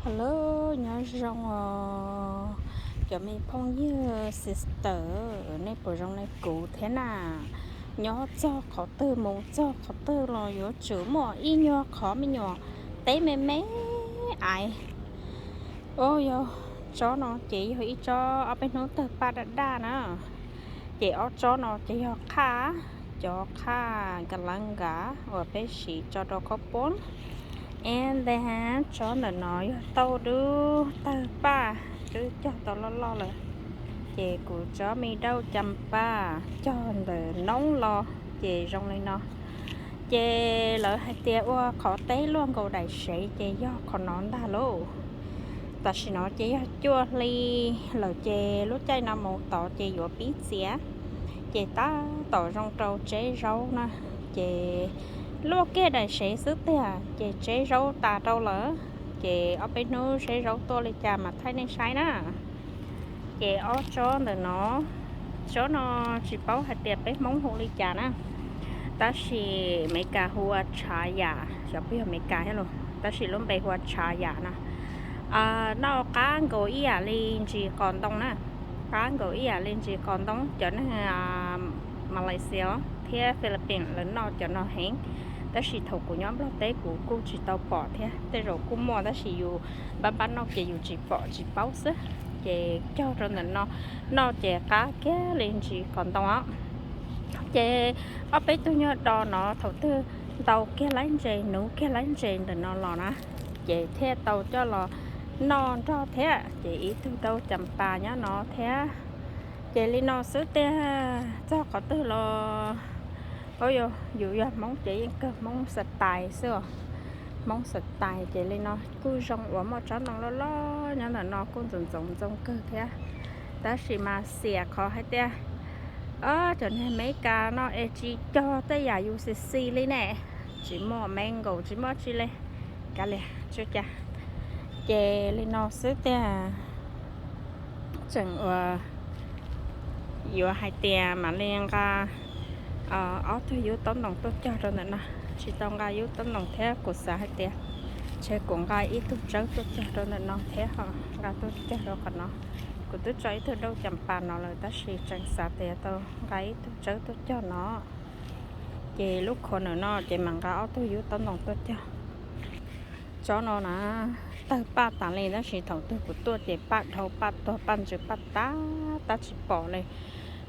Hello, nyob zoo os, cov me phooj ywg sister, nej puas zoo li kuv thiab na? Nyob txog qhov twg mus txog qhov twg los yuav tsum muaj ib nyuag qhov me nyuam teb me me aiv. Ua yog tsob no ces yog ib tsob ob peb hnub tawg paj daj daj na. Ces ob tsob no ces yog qhaj, cov qhaj ka lav nkav uas peb siv tso rau khaub poob. And then tsob ntawm no yog tauj dub tawg paj, twb cog tau loj loj lawm. Ces kuv tsob me dauj cas paj cog ntawm noob los ces zoo li no. Ces lawv hais tias ua qhov teb luaj nkaus daim sev ces yog qhov no ntag lauj. Tam sim no ces yog cuaj hli lawm ces lub caij no mus tod ces yuav pib txias. Ces tab tom zoo rau tseb zaub na, ces luaj kiag daim sev xwb tiag ces tseb zaub tas rau lawm. Ces ob peb hnub seb zaub tuaj li cas mas thaij nej saib na. Ces ob tsob ntawm no, tsob no tsis paub hais tias peb Hmoob hu li cas na, tab sis Amelikas hu ua tshav yam, xyov puas yog Amelikas thiab los, tab sis lub npe hu ua tshav yam no. Noj qab nkaus ib yam li ntsis qos ntoo na, qab nkaus ib yam li ntsis qos ntoo. Cov neeg Malaysia thiab Philippines lawv noj cov no heev, tab sis thaum kuv nyob Nplog teb kuv kuj tsis tau pom thiab, tej zaum kuj muaj tab sis yus npab npab noj ces yus tsis pom tsis paub xwb. Ces cog rau ntawm no noj ces qab kiag li ntsis qos ntoo os. Ces ob peb tug nyuag dos no thaum twg ntaus kiag laib ntses, nuv kiag laib ntses ntawm no los na, ces thiaj tau coj los noj nrog thiab. Ces ib tug dauj cas pas nyob no thiab. Ces li no xwb tiag, txog qhov twg los, o, yus yog Hmoob ces yeej kawg Hmoob style xwb os. Hmoob style ces li no kuj zoo uas muaj tsob ntoo loj loj nyob ntawm no kuj ntxoov ntxoov ntxoo kawg thiab. Tab sis mas xiam qhov hais tias, o, cov neeg Amelikas no es tsis cog tej yam U C C li ne, tsis muaj mango tsis muaj tsi li. Kav liam, tsis ua cas. Ces li no xwb tiag, tseem ua, yuav hais tias mam li nqa ob tug yub taub ntoo tuaj cog rau ntawm no, tsis tau nqa yub taub ntoo thiab kuv xav hais tias ntshe kuv nqa ib tug tsawb tuaj cog rau ntawm no thiab ho nqa tuaj cog rau qhov no. Kuv twb tso ib tug dauj cas pas no lawm tab sis tseem xav tias tau nqa ib tug tsawb tuaj cog no. Ces lub corner no ces mam nqa ob tug yub taub ntoo tuaj cog. Tsob no na, tawg paj tas li tab sis thaum twg kuv tuaj ces paj dhau paj tuag paj ntsws paj tab tab tsis pom li.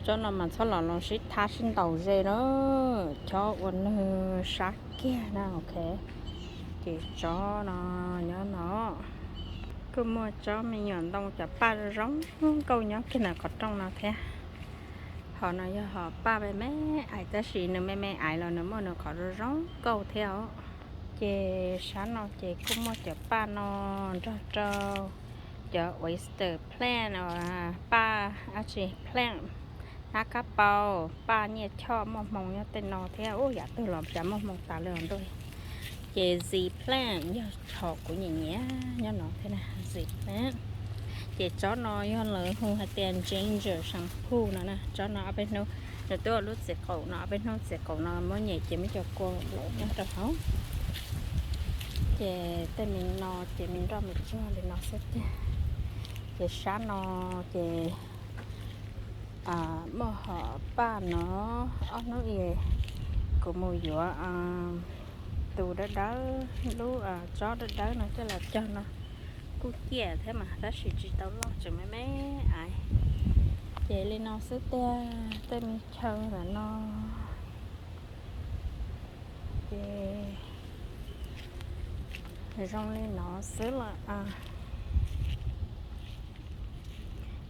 Tsob no mas txhob los los sib thab sib ntaus ze na, chob ua nws sab kiag na, ok. Ces tsob no nyob no kuj muaj tsob me nyuam ntoo cov paj zoo nkauj nyob kiag ntawm qhov rooj no thiab. Hom no yog hom paj me me aiv tab sis nws me me aiv los nws muaj nws qhov zoo zoo nkauj thiab os. Ces sab no ces kuj muaj cov paj no nrog rau cov oyster plant, paj, a tsis, plant, hnab kab paus, paj nyiaj choj muaj hmoo nyob tej no thiab. Ub, yam twg los cas muaj hmoo tas li os ntuj. Ces Z plant yog hom kuv nyiam nyiam nyob no thiab na, Z plant. Ces tsob no yog lawv hu hais tias ginger shampoo no na. Tsob no ob peb hnub, nws twb ua lub txiv qaum no, ob peb hnub txiv qaum no muab nyem ces muab cov kua nyob rau hauv. Ces tej me no ces me nroj me tsuag li no xwb tiag. Ces sab no ces muaj hom paj no, ob hnub es kuv mus yuav tus dawb dawb, lub tsob dawb dawb no coj los cog no kuj ciaj thiab mas tab sis tsis tau loj, tseem me me aiv. Ces li no xwb tiag, tej me chaw ntawm no ces zoo li no xwb lawm.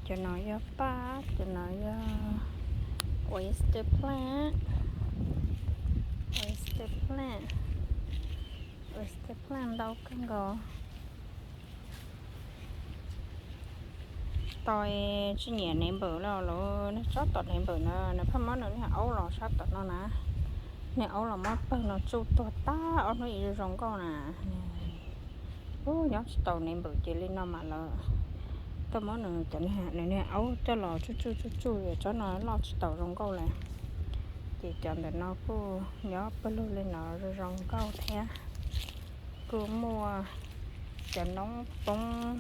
Cov no yog paj, cov no yog oyster plant, oyster plant, oyster plant ntau kawg nkaus. Tau tsis nyiam neighbor li lawm, nws tsob tom neighbor na, nws pheej muab nws niag aub los sab tom no na. Niag aub los muab pawg no tsuj tuag tag, ob hnub ib zoo nkauj na. Ub, nyob tsis tau neighbor ces li no mas lawv tuaj muab nws cov, nws niag aub coj los tsuj tsuj tsuj tsuj, tsob no loj tsis tau zoo nkauj li. Ces cov ntawm no kuj nyob pawg lug li no zoo zoo nkauj thiab. Kuj muaj cov noob poob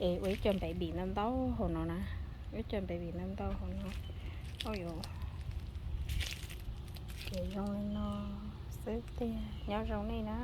es ua ib co baby ntau ntau hauv no na, ib co baby ntau ntau hauv no. Ua yuav ces zoo li no xwb tiag, nyob zoo nej na.